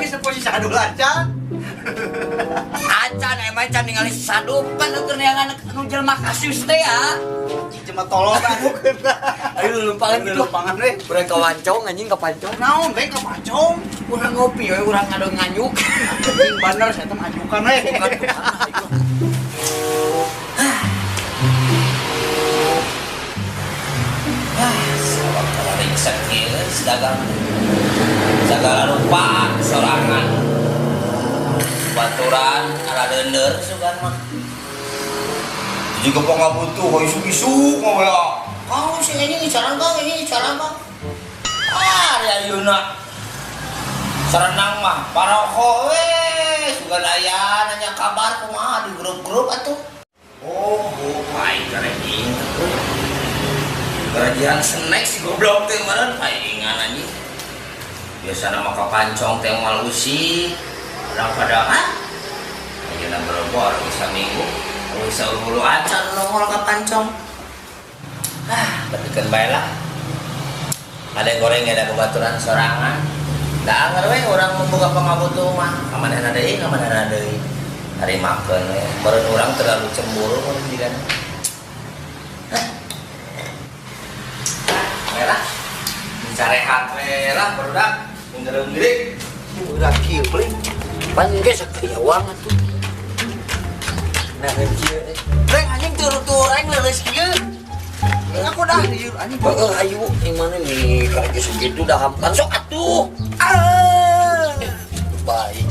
Aing geus posisi sadu acan. Acan emang can ningali sadu pan keur neangan nu jelema kasus teh ya. Jelema tolol aduh. Ayo lumpangan gitu. Lumpangan we. Urang ka wancong anjing ka pancong. Naon we ka pancong? Urang ngopi we urang ngado nganyuk. Anjing bener saya teh anyukan we. Dagang segala rupa sorangan baturan ala dender sugan mah juga pangabutuh isu-isu mah ya kau sih ini saran kau ini saran kau ah ya yuna saranang mah paroko we sugan aya nanya kabar kumaha di grup-grup atuh oh baik kareng kerajaan snack si goblok teh meureun paingan anjing. Biasana mah ka pancong teh moal usi. Kadang-kadang ah ayeuna berobor bisa minggu. Bisa hulu acan nongol ka pancong. Ah, betikeun bae lah. Ada goreng ada kebaturan sorangan. Da anger we urang membuka pangabutuh mah. Kamanehna deui, kamanehna deui. Ari makeun we. Meureun urang terlalu cemburu mun jigana. Carehat we lah barudak ngereung diri udah kieu beli pan ge sakayawang atuh nah kieu reng anjing teu aing leuleus kieu aku dah ieu anjing heeh hayu yang mana nih kayak segitu dah hampan sok atuh ah baik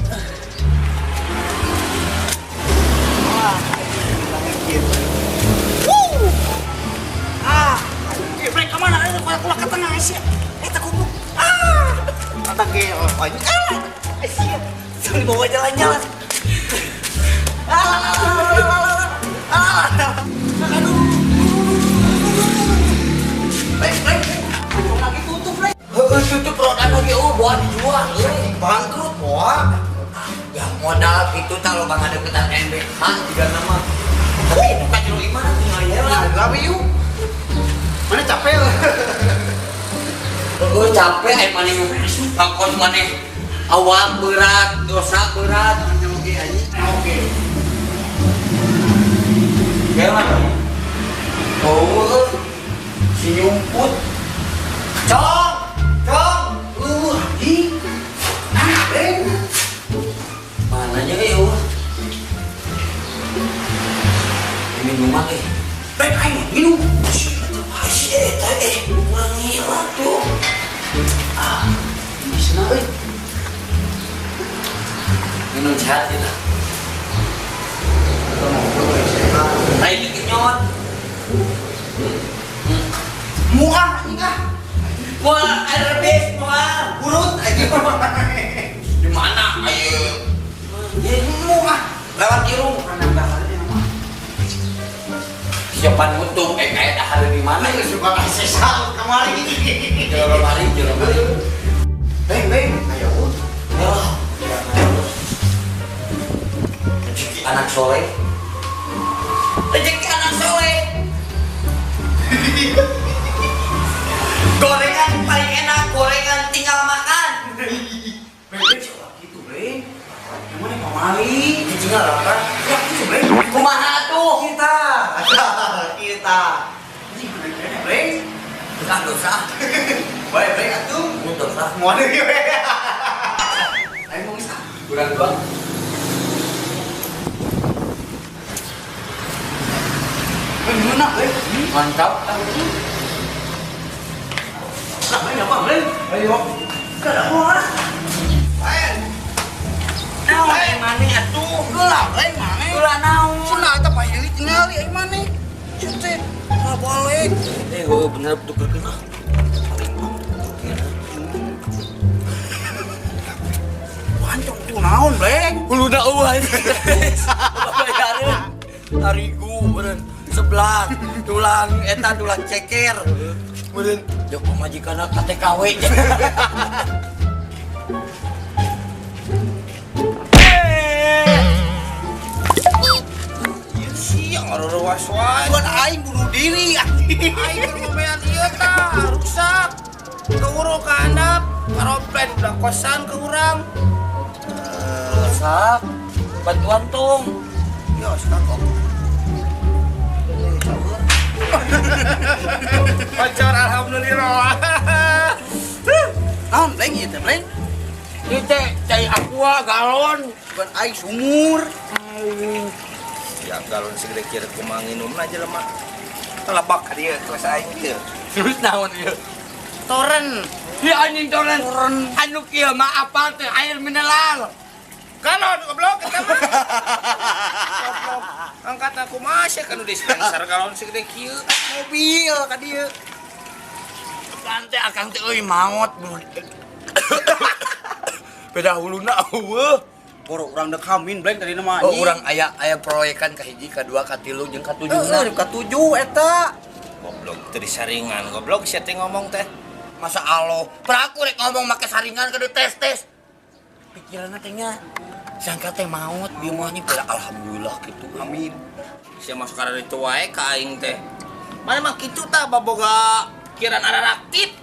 wah anjing kieu ah brek ka mana aing kula ka tengah sih. Eta kubu. Ah. Kata ge anjing. Ah. Sia. Sambil bawa jalan-jalan. Ah. Ah. Aduh. Brek, brek. Lagi tutup, brek. Heueuh tutup roda lagi eueuh boa dijual euy. Bangkrut boa. Ya modal kitu tah loba ngadeukeutan MBH jiga nama. Tapi ka jero imah tinggal ieu lah. Gawe yuk. Mana capek lah. Gue capek, ayo maneh ngakos maneh awak berat, dosa berat, oke aja. Oke. Gimana? Oh, si nyumput. Cong, cong, anjing. Ah, Beng. Mananya euy? Ini minuman euy. Beng aing minum. Shit, urang ngilap tuh. Ah, bisa euy. Minum sehat ya. Lain dikenyot. Muah anjing ah. Mual air rebis, mual. Urut aja. Di mana? Ayo. Muah. Lewat irung. Siapa nutup? Kayak dah ada di mana? Suka kasih sal kemari. Jero mari, jero mari. Beng, beng. Ayo. Ya. Rezeki anak soleh. Rezeki anak soleh. Gorengan paling enak, gorengan tinggal makan. Beng, beng, siapa gitu, beng? Yang mana pamali? Tinggal apa? Ya, gitu, beng. Kumaha tuh? Kita, kita. Ini kene beng. Bukan dosa. Baik, beng atuh. Ini dosa. Mau deui we. Ayo mau bisa. Kurang dua. Beng, mana, beng? Mantap. Nah, beng apa, beng? Ayo. Kada mau. Ayo. Naon aing maneh atuh? Geuleuh aing maneh. Geuleuh naon? Cenah eta payeli tingali aing maneh. Teh, nggak boleh. Oh bener tukerkeun ah. Pancong tuh naon, Bleng? Huluna eueuh anjing. Bayareun. Tarigu meureun sebelah tulang eta tulang ceker. Meureun jok pamajikanna ka TKW. Ngaruruas wae. Buat aing bunuh diri anjing. Aing keur ngomean ieu tah, rusak. Keuruk ka handap, karoplet udah kosan ke urang. Masak. Bantuan tong. Yo, sekarang kok. Bocor alhamdulillah. Naon bleng ieu teh bleng? Ieu teh cai aqua galon, bukan aing sumur. Ya galon segede kieu kumaha nginumna jelema. Telebak ka dieu kelas aing kieu. Terus naon ieu? Toren. Ya anjing toren. Anu kieu mah apal teh air mineral. Galon goblok eta mah. Goblok. Angkat aku mah sia kanu dispenser galon segede kieu. Mobil ka dieu. Kan teh akang teh euy maot. Beda huluna eueuh. Boro urang deuk hamin bleng tadi mah. Oh, urang aya aya proyekan ka hiji, ka dua, ka tilu jeung ka tujuhna. Heeh, ka tujuh eta. Goblok teu disaringan, goblok sia teh ngomong teh. Masa alo, peraku rek ngomong make saringan kudu tes-tes. Pikiranna teh nya sangka teh maot bieu mah nya alhamdulillah kitu. Amin. Sia masuk ka ditu wae ka aing teh. Mana mah kitu tah baboga pikiran araraktif.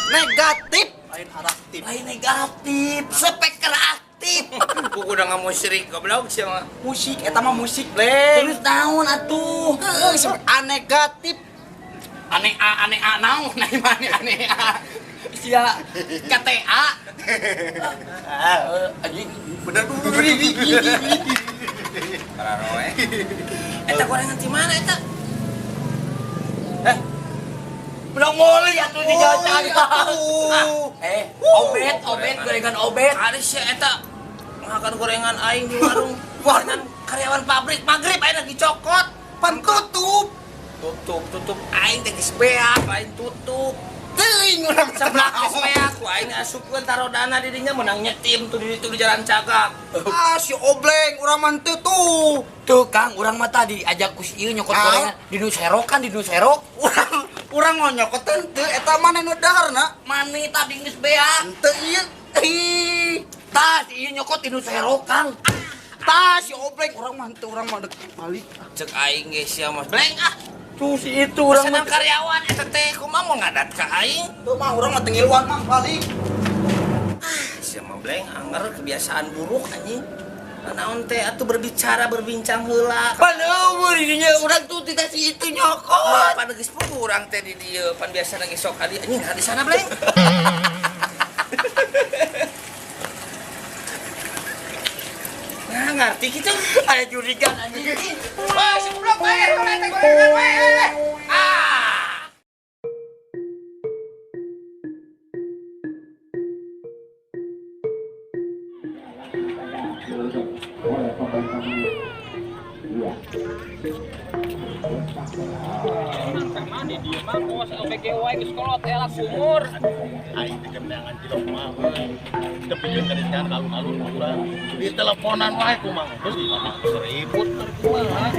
Negatif. Lain araktif. Lain negatif, speaker aktif. Ku udah ngamusrik goblok sia mah. Musik eta mah musik bleng. Terus naon atuh? Heeh, a negatif. Aneh A aneh A naon nah mah aneh A. Sia KTA. Anjing bener Pararoe. Eta gorengan di mana eta? Belum ngoli atuh di jalan. Obet, obet gorengan obet. Ari sia eta makan gorengan aing di warung. Gorengan karyawan pabrik magrib aing lagi cokot. Pan tutup. Tutup, tutup aing teh geus beak, aing tutup. Teuing urang sebelah geus beak, ku aing asupkeun tarodana di dinya meunang nyetim tuh di ditu di jalan cagak. Ah si obleng urang mah teu tuh. Tuh Kang, urang mah tadi ajak ku si ieu nyokot gorengan di nu serokan, di nu serok. Urang mah nyokot teu eta maneh nu daharna. Mane tadi geus beak. Teu ieu. Ih, tah si ieu nyokot di nu serok Kang. Tah si obleng urang mah teu, urang mah dek balik. Cek aing ge sia mah bleng ah. Tuh si itu urang mah karyawan eta teh kumaha mau ngadat ka aing. Tuh mah urang mah teu ngiluan mah balik. Ah, sia mah bleng anger kebiasaan buruk anjing. Naon teh atuh berbicara berbincang heula. Pan eueuh di dinya urang tuh tidak si itu nyokot. Pan geus puguh urang teh di dieu pan biasa geus sok ka dieu anjing di sana bleng. Nah, ngerti kitu. Aya jurigan anjing. Wah, si goblok bae, eta gorengan wae. Ah. Di dieu mah kos OBG wae geus kolot elak sumur. Aing teh kemenangan cilok mah euy. Teu pikeun ka alun-alun urang. Di teleponan wae kumaha geus ribut kumaha.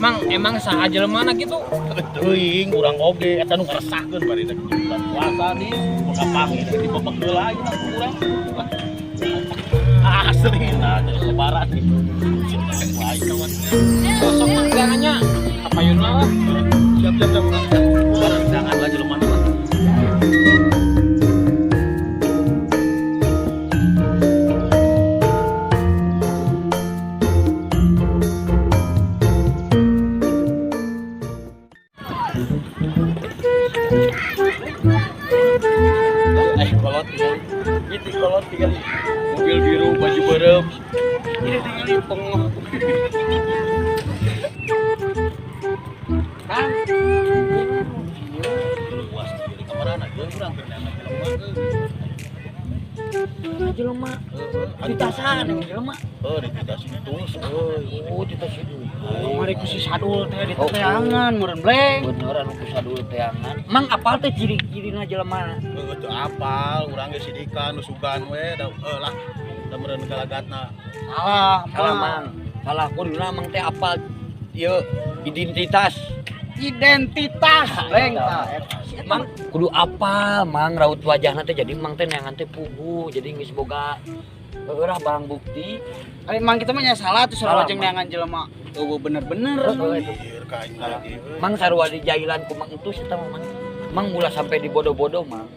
Mang, emang saha jelema na kitu? Teuing urang oge eta nu ngaresahkeun bari teh bulan puasa nih, kapangin di bebek heula ayeuna urang. Asli nah lebaran gitu. Kosong manggangannya. Apa yun lah? Siap-siap urang. Jangan lah jelema lah. Kolot tinggal. Itu kolot tinggal. Mobil biru, baju berem. Ini tinggal pengoh. Kang. Luas di kamarana jeung urang keur neangan jelema euy. Jelema. Ditasan jelema. Heuh, ditita situs euy. Oh, dita situ. Kamari ku si Sadul teh diteangan meureun bleng. Bener anu ku Sadul teangan. Mang apal teh ciri-cirina jelema? Heuh, teu apal, urang ge sidikan nu sugan we da heuh lah. Da meureun galagatna. Salah, salah Mang. Salah kuduna Mang teh apal ieu identitas. Identitas bleng tah. Mang kudu apal Mang raut wajahna teh jadi Mang teh neangan teh puguh jadi geus boga heurah barang bukti. Ari Mang kita mah nya salah tuh salah jeung neangan jelema. Eueuh bener-bener. Mang sarua di jailan ku Mang entus eta mah Mang. Mang ulah sampai dibodoh-bodoh Mang.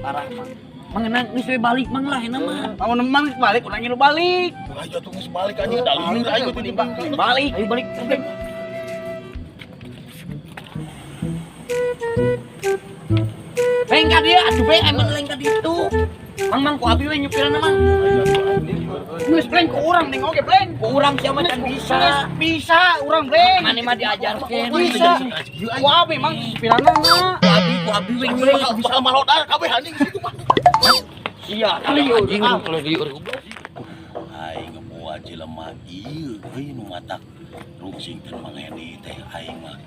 Parah Mang. Mang geus we balik Mang lah enak mah. Mau nemang balik, urang ngilu balik. Ayo tuh geus balik anjing, da lieur aing teh dibalik. Balik. Ayo balik. Balik. Beng ka dieu atuh beng emang lain ka ditu. Mang mang ku abi we nyupirna Mang. Geus bleng ku urang ning oge bleng. Ku urang sia mah can bisa. Bisa urang bleng. Mane mah diajarkeun. Bisa. Ku abi mang supirana mah. Ku abi we nyupir. Bakal malodar kabeh anjing situ mah. Iya, anjing kalau lieur goblok. Aing ngebuat jelema ieu euy nu matak rungsing teh Mang Heni teh aing mah.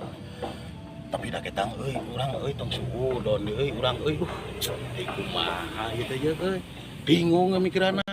Tapi da ketang euy urang euy tong suudon euy urang euy. Duh, euy kumaha ieu teh euy. Bingung mikiranna.